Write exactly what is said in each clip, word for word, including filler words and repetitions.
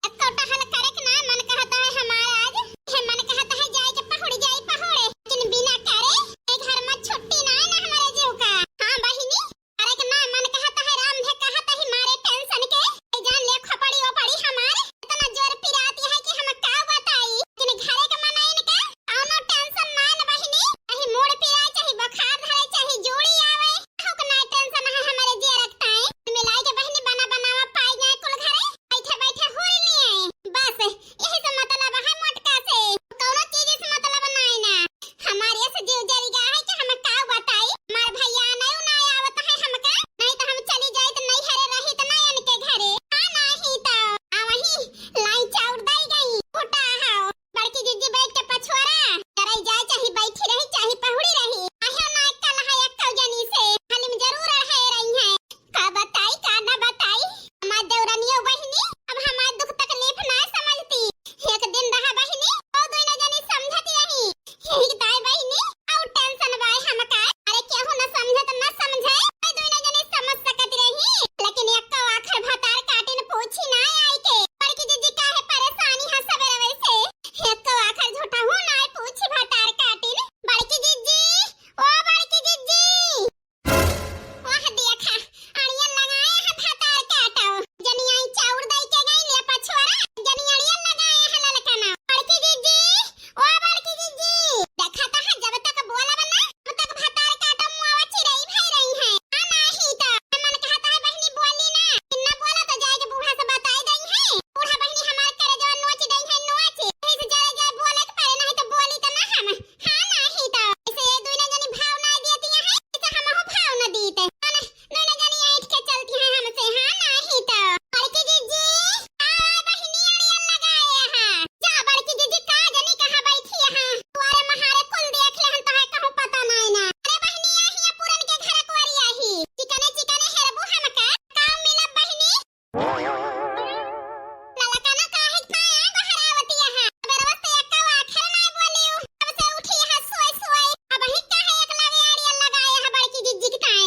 एक्को टहल करे के ना मन कहत है हमार आज। हे मन कहत है जाए के पहुड़ जाई पहुड़े, लेकिन बिना करे ए घर में छुट्टी ना है ना हमारे जीव का। हाँ बहिनी, अरे के ना मन कहत है, राम भे कहत है मारे टेंशन के, ए जान ले खोपड़ी ओपड़ी हमार, इतना जोर पिराती है कि हम का बताई, लेकिन घरे के मन इनका कौनो टेंशन ना न बहिनी, चाहे मूड़ पिराए, चाहे बुखार धरे, चाहे जोड़ी आवे, कहूँ के ना टेंशन है हमारे जिया रखता है, मिलाई के बहिनी बना बनावा पाई जाए कुल घरे, बैठे बैठे हुर लिए, बस यही से मतलब है मोटका से, कौनो चीज से मतलब ना है ना। हमारे से जीव जरी गा है कि हम का बताई, हमार भैया नहीं ना आवत है हमका, नहीं तो हम चली जाइत नहीं हरे रहित ना इनके घरे। हाँ नहीं तो आ वही लाई चाउर दई गई, फुटा हो। बड़की जिज्जी बैठ के पछुआरा, चराई जाए चाहे बैठी रही चाहे पहुड़ी रही, आहे ना कल है एक जनी से, हलीम जरूर अड़हे रही है। का बताई का ना बताई, हमार देवरनियो बहिनी, अब हमार दुख तकलीफ ना समझती। एक दिन रहा बहिनी, ओ दोनों जनी समझत रही। यही ताई बहिनी, और टेंशन बाय हमका। अरे केहू न समझे त न समझे, ए दोनों जनी समझ सकत रही। लेकिन एक्को आखर भतार काटिन पूछी ना आई के। बड़की जिज्जी काहे परेशानी है सबेरवे से? एक्को आखर झूठा हूँ ना पूछी भतार काटिन। बड़की जिज्जी, ओ बड़की जिज्जी। वाह देखा, अड़िया लगाए है भतार काटो। जनी आई चाउर दई के गई ले पछुआरा, जनी अड़िया लगाए है ललकना। बड़की जिज्जी, ओ बड़की जिज्जी, देखा तो है जब तक बोलब ना, तब तक भतार काटो मुआवा चिरई भई रही है। आ नाही तो, मन कहता है बहिनी बोली ना, इन्ना बोला तो जाए के बूढ़ा से बताई दई है। बूढ़ा बहिनी हमार करे जवन नोच दई है, नोच। यही से जरे जाए बोले के पड़े, नहीं तो बोली तो ना हम। हाँ, नाही तो। ऐसे ये दुइनो जनी भाव ना देती हैं, ऐसे हमहू भाव ना दीते। हाँ ना, दुइनो जनी ऐठ के चलती हैं हमसे, हाँ, नाही तो। बड़की जिज्जी, आ, बहिनी अड़ियल लगाए हैं। जा, बड़की जिज्जी, का जनी कहाँ बैठी हैं? दुआरे महारे कुल देख लेहन, तोहे कहूँ पता नाई ना। अरे बहिनी, यही है पुरन के घर कुआरी यही। चिकने चिकने हेरबू हमका, काम मिलब बहिनी? ललकना काहे के पाया बहरावती यहाँ? बेरवस तो एक्का आखर ना बोली, तब से उठी यहाँ सोए सोए। अब ही काहे एक लगे आड़िया लगाए यहाँ बड़की जिज्जी के ताए?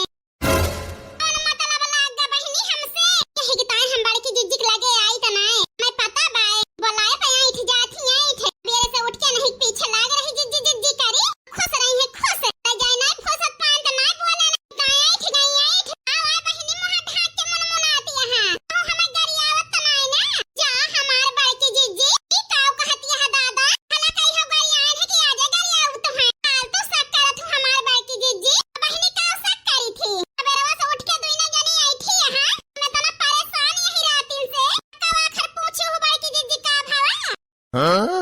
कौन मतलब लाग गा बहिनी हमसे? यही के ताए हम बड़की जिज्जी के लगे आई त नाए। मैं पता बाए, बोलाए पे आई थी जाती आई थे। बेरे से उठ के नहीं पीछे लाग रही जिज्जी जिज्जी करी। खुश रही है खुश। त जाए नाए फुर्सत पान त नाए बोले ना। ताए आई थी गई आई थी। आओ आए बहिनी मुँह ढाक के मुनमुनाती यहाँ। तू हमें गरियावत त नाए ना? जा हमार बड़की जिज्जी, ई काऊ कहती है दादा? भला कहियो गरियान है कि आजे गरियाऊ तुम्हें? फालतू शक करत हूँ हमार बड़की जिज्जी। बहिनी काऊ शक करी थी? अबेरवा से उठ के दुइने जनी आई थी यहाँ। मैं तना परेशान यही रातिन से। कब आखिर पूछी हूँ बड़की जिज्जी का भावा? हाँ?